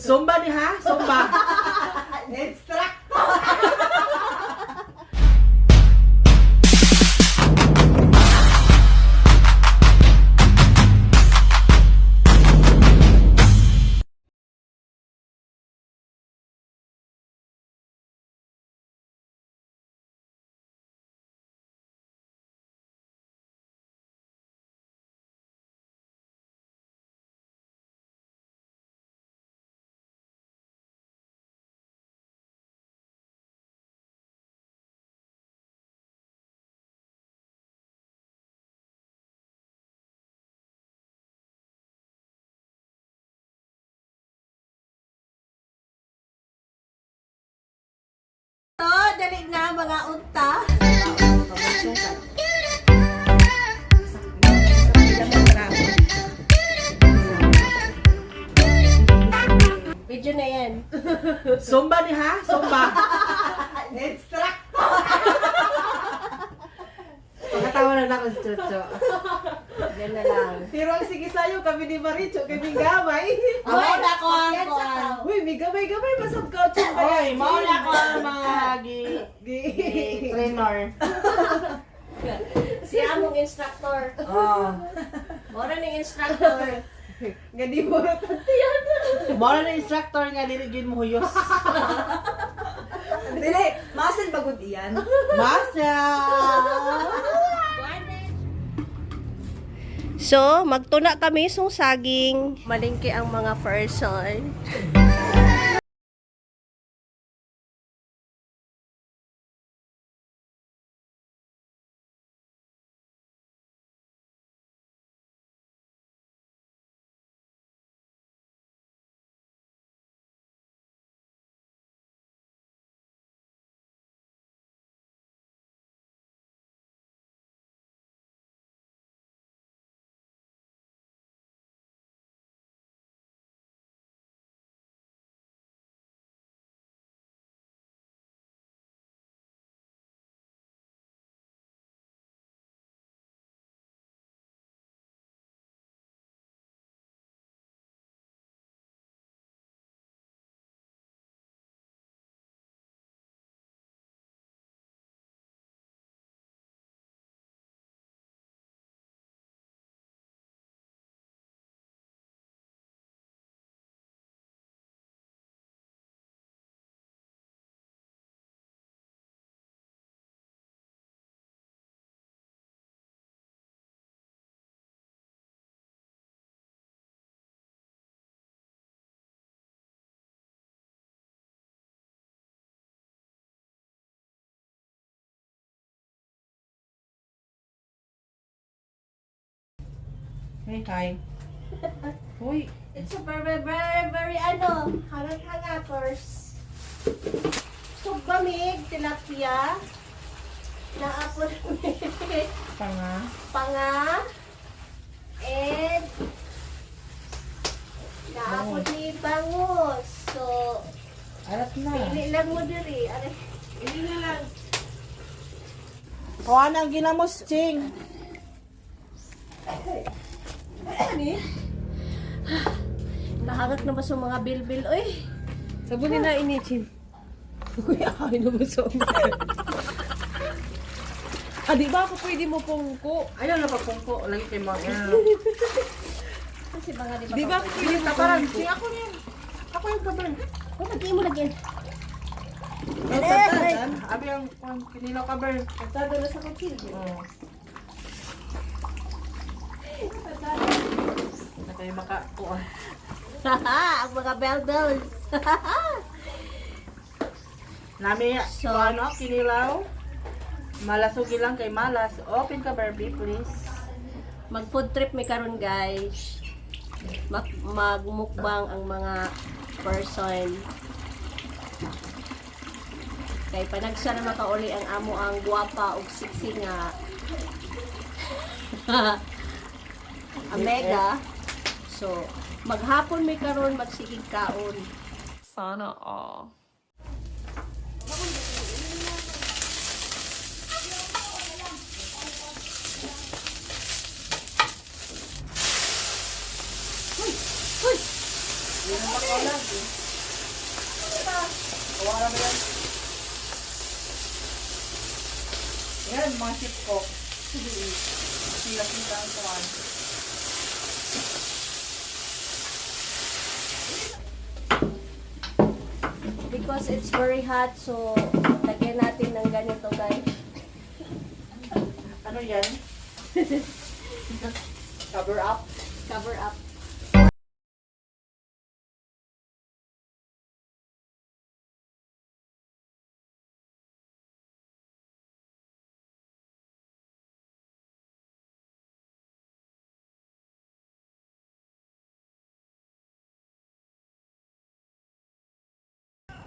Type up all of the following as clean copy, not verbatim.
Zumba ni ha? Zumba. Instruct! So, dali na mga unta. Video na yan. Zumba ni ha? Zumba. Instruct! Pagkatawa na lang ako si Chocho. Yan na lang. Pero ang sige sayo, kami ni Maricho, kami gamay. Mao na ko ang Yan sa kuan. tao. Uy, may gamay-gamay, masab ka, chong ba Oy, yan? mao na ko ang mga gi trainer. Si among instructor. Oh. Mora ning instructor. Nga di mo na Mao na instructor nga dili gyud mo huyos. Dili, masin bagod iyan. Masa. So, magtuna kami sung saging. Malingki ang mga person. Hey, hi. Uy, It's a very, very, very, ano, hangat-hangators. Sugbamig, tilapia, naapon panga. panga, and naapon ni bangus. So, Arat na. pili lang mo diri. Aray, pili na lang. Kuha na ang ginamos, Ching. Nahangat na ba sa mga bilbil? Uy, Sabunin na inichin. Uy, ako na Ah, di ba ako pwede mo pungko? Ayaw na pagpungko. Lagi kay mga. kasi mga di ba? Di ba ako pwede mo Kabaran, pungko? Ching, ako niyan. Ako yung kabaran. Oh, lagi mo lagi. Ay, abi ang kuwan, kinilaw kabar. Pagtado na sa kutsilyo. Oo. Na kayo makakuha. Ang mga bell bells. Nami, So- so, ano, kinilaw. Malasugi lang kay malas. Open ka, Barbie, please. Mag food trip mi karon guys. Magmukbang ang mga person. Kay panagsa na makauli ang amo ang guwapa ug sexy nga Omega. So, maghapon mi karon magsigig kaon. Sana all. Huy! Huy! Hindi mo makalag eh. Wala ba yan? Yan, mga chip ko. Sila-sila ang kuwan. Because it's very hot, so lagyan natin ng ganito, guys. Ano yan? Cover up. Cover up.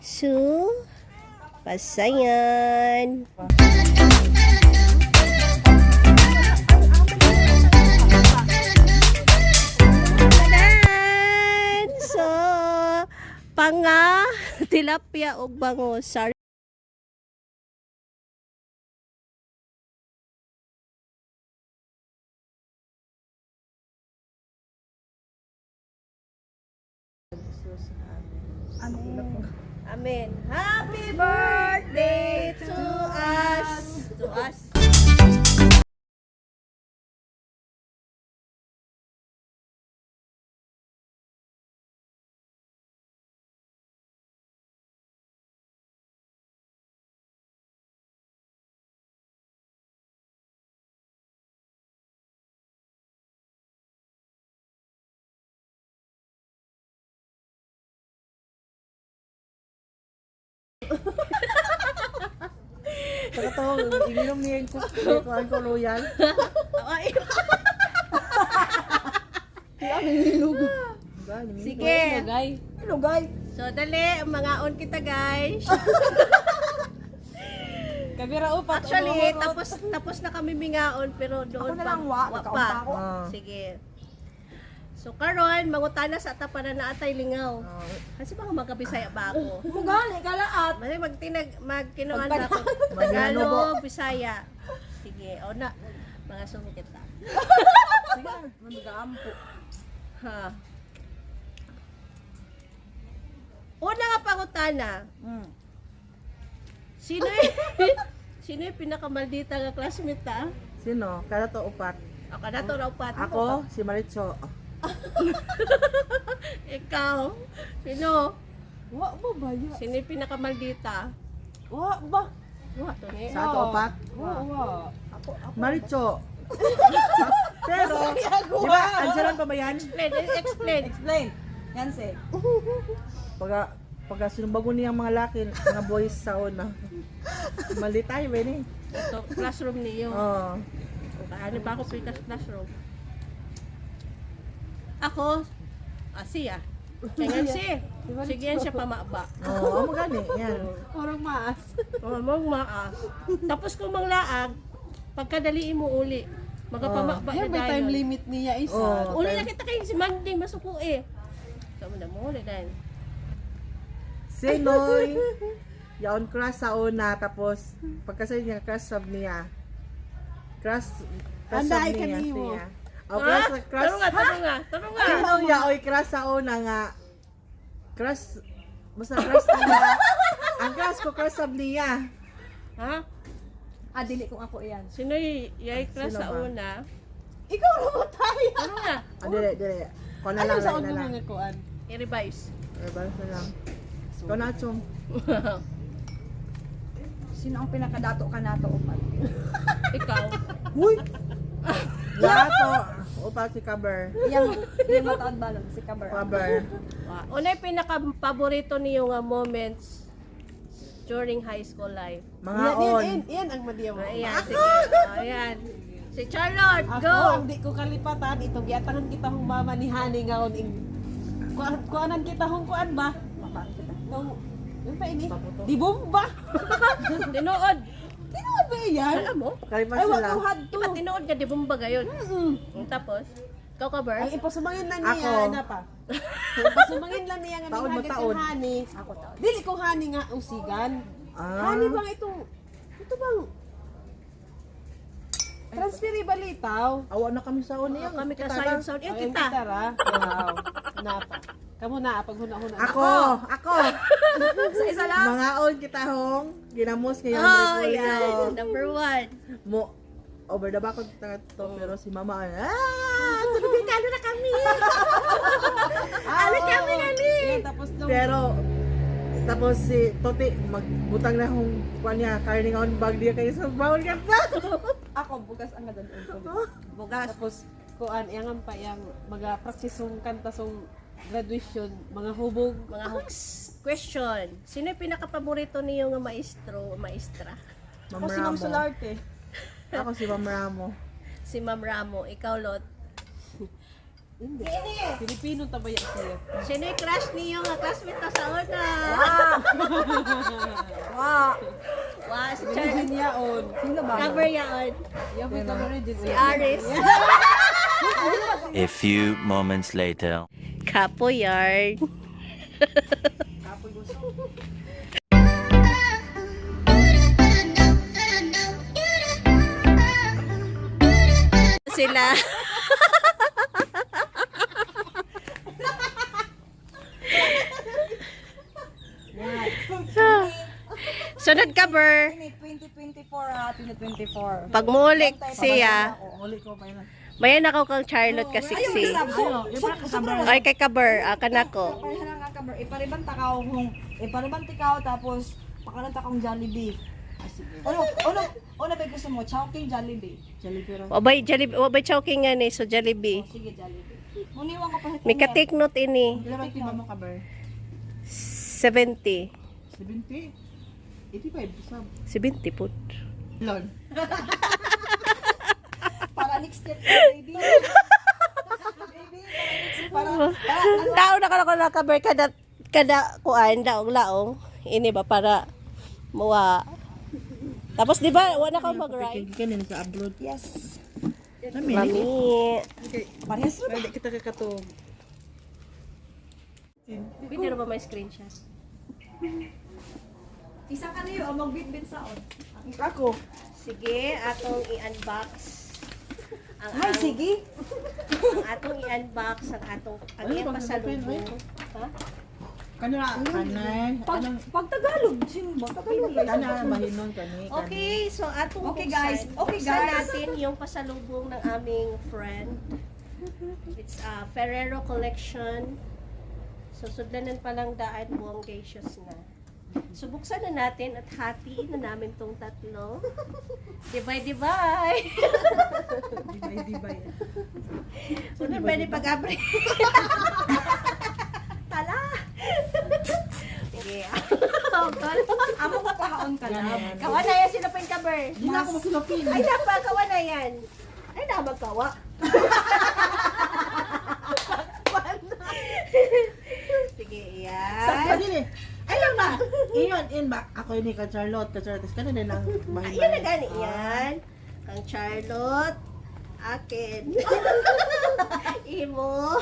So, pasayan. Tadan! So, panga, tilapia ug bango. Sorry. Amen. Happy birthday to us. To us. Saka to, ininom niya yung kuhan ko royal. Ay. Sige. Lugay. So, dali. Mga on kita, guys. Kabira upat. Actually, tapos tapos na kami mingaon pero doon Ako na lang, wa. Nakaon pa. pa ako. Ah. Sige. So karon mangutana sa ata para na atay lingaw. Kasi baka magkabisaya ba ako? Mugali kalaat. Mali magtinag magkinuan na ako. Tagalog, Bisaya. Sige, o na. Mga sumikit ta. Sige, mag-aampo. Ha. Una nga pangutana. Sino yung, sino yung pinakamaldita nga classmate ta? Sino? Kada to upat. Ako na to raw pat. Ako, si Maritso. Ikaw. Sino? Wa ba ba ya? Sino yung pinakamaldita? Wa ba? Wa to ni. Sa ato upat. Wa wa. Maritso. Pero, di ba, ansaran pa ba yan? Explain, explain. Explain. Yan se. Pagka, pagka sinumbago niyang mga laki, mga boys sa una. Mali tayo, ba eh. Ito, classroom niyo. Oo. Ano ba ako pikas classroom? Ako, siya. Kaya si. Sige yan siya pamaba. Oo, oh, magani. Yan. Parang maas. Oh, mong maas. Tapos kung manglaag, pagkadaliin mo uli. Magapamaba Yan na may time dayon. limit niya isa. Oo. Uli na kita kay si Manding masuko eh. So mo na mo uli dayon. Sinoy, yaon crush sa una, tapos pagka sa niya, crush sub niya. Crush, crush Anda, sub ay niya. kanimo. Siya. Oh, crush, crush. Tanong nga, tanong nga, tanong nga. Sino yaoy crush sa una nga? Crush, basta crush niya. Ang crush ko, crush sub niya. Ha? Ah, dili kung ako iyan. Sino yung yay class Sino sa ba? una? Ikaw na mo tayo. Tanong nga. Ah, dili, dili. Ko na Ano lang, sa na una lang. mga kuan? I-revise. Reverse na lang. Ikaw na, Chong. Sino ang pinakadato ka nato upat? Ikaw. Uy! Lato. Upat si cover. Yang yung mataon balon si Kabar. Cover. Una yung pinaka-paborito niyo nga moments during high school life. Mga on. Yan ang madiyaw. Ayan, sige. Ayan. Si Charlotte, Ako, go! ang di ko kalipatan, itong giatangan kita hong mama ni Hani ngaon ing kuan kuanan kita hong kuan ba? Nung yung pa ini? Di bomba. Tinuod. Tinuod ba yan? Alam mo? Kalipas Ay, wa sila. ko hadto. Di ba tinuod nga di bomba gayon? Mm. Tapos, ikaw ka, Ber? Ang ipasumangin lang niya, Ako. ana pa. Ang ipasumangin lang niya nga Taon mo, minghagat taon. yung hani. Ako taon. Dili kong hani nga usigan. Ah. Hani bang itong ito bang Transfer balitaw. Awa na kami sa una yung Kami kasayon sa una. Ay, Kita. kita ra. Wow. Napa. Kamu na pag huna-huna. Ako, ako. Sa isa lang. Mga on kita hong ginamos ngayon Oh, repolyo. yan. Number 1. Mo over the back ta to pero si mama tulog kalo na kami. Ano kami na ni? Tapos nung Pero tapos si Toti magbutang na hong kuan niya karne nga on bag diya kayo sa bawol ka pa. Ako, bugas ang nadalon ko. Bugas. tapos kuan yang pa yang mga practice song kanta song graduation mga hubog. Mga hooks. Question. Sino yung pinakapaborito niyo nga maestro o maestra? Ako si Ma'am Solarte. Ako si Ma'am Ramo. Si Ma'am Ramo. Ikaw, Lot. Hindi. Pilipino tabaya siya. Sino yung crush niyo nga classmate ta sa una? Wa. Wa, si Char. Religion yaon. Sino ba? Cover yaon. Yaon ka religion. Si Aris. A few moments later. Kapo yarn. Sila. Sunod ka, Ber. 2024 ha, 2024. Pag muulik siya, Uli ko pa yun. mayan ako kang Charlotte kasiksi. Ay, kay Kaber, kanako. Pareha lang ang kamer. Ipariban ta ka kung ipariban ti ka tapos pakalan ta kong Jollibee. Ano, ano, ano ba gusto mo? Chowking Jollibee. Jollibee ra. Wabay, Jollibee, wabay Chowking nga ni, so Jollibee. Oh, sige, Jollibee. Muniwang ka pa sa May ka-take note ini. Pila ba tiba mo ka ber? 70. 70. 85 sab. 70 po. Lon. Para next year, baby. Baby, para next year. Para, para, ano, Tao na ka na kaber kada kada kuan daong laong ini ba para muwa. Tapos di ba wala ka mag-ride? Kanin sa upload. Yes. Mami. Okay. Parehas ra ba? Pwede kita kakatog. Pwede ra ba may screenshot? Isa ka niyo, ang magbitbit sa on. Ako. Sige, atong i-unbox. Ang, Ay, sige. Ang atong i-unbox ang atong ang Ano iyang bang pasalubong. Ha? Kano na kanay. Pag, pag Tagalog, sino ba? Tagalog. Kana mahinon kani. Okay, so atong Okay, buksan. guys. Okay, Buksan guys. natin yung pasalubong ng aming friend. It's a Ferrero collection. So, sudlanan pa lang daan, buong gaseous na. So, buksan na natin at hatiin na namin tong tatlo. Divide, divide! Dibay dibay. Ano ba ni pag-abre? Tala! Sige. Amo ko pahaon ka na. Kawa na yan sila pa yung cover. Di na ako masilapin. Ay, napa, kawa na yan. Ay, na, magkawa. Sige, yan. Sa dili. Ay, lang ba? Iyon in ba ako ni ka Charlotte, ka Charlotte kana din ang mahinon. Ayun na gani yan. Kang Charlotte, akin. Imo.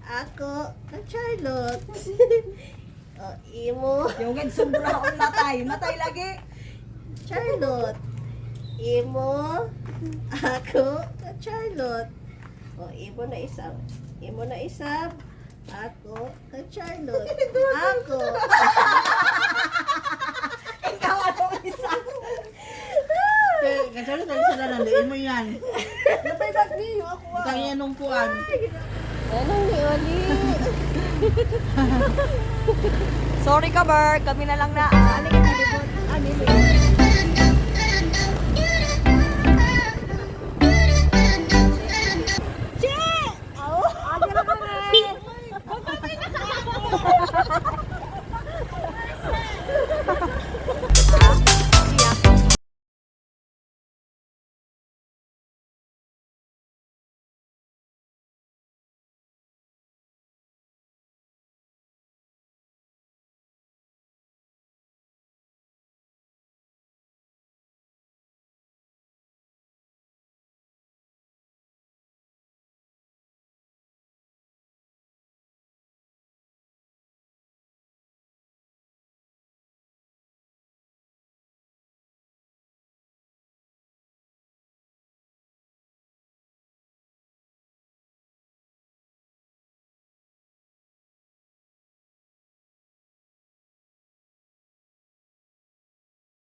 Ako, kang Charlotte. O, imo. Yung gan sobra on matay. Matay lagi. Charlotte. Imo. Ako, kang Charlotte. O, imo na isa. Imo na isa. Ako, kang Charlotte. Ako. Ikaw anong isa? Kay ka Charlotte ay sila nang liin mo yan. Napay bag niyo ako ah. Kaya nung kuan. Anong ni Oli? Sorry ka, Ber. Kami na lang na. ah. Ano ka talibot? Ano yun? Che! Oh!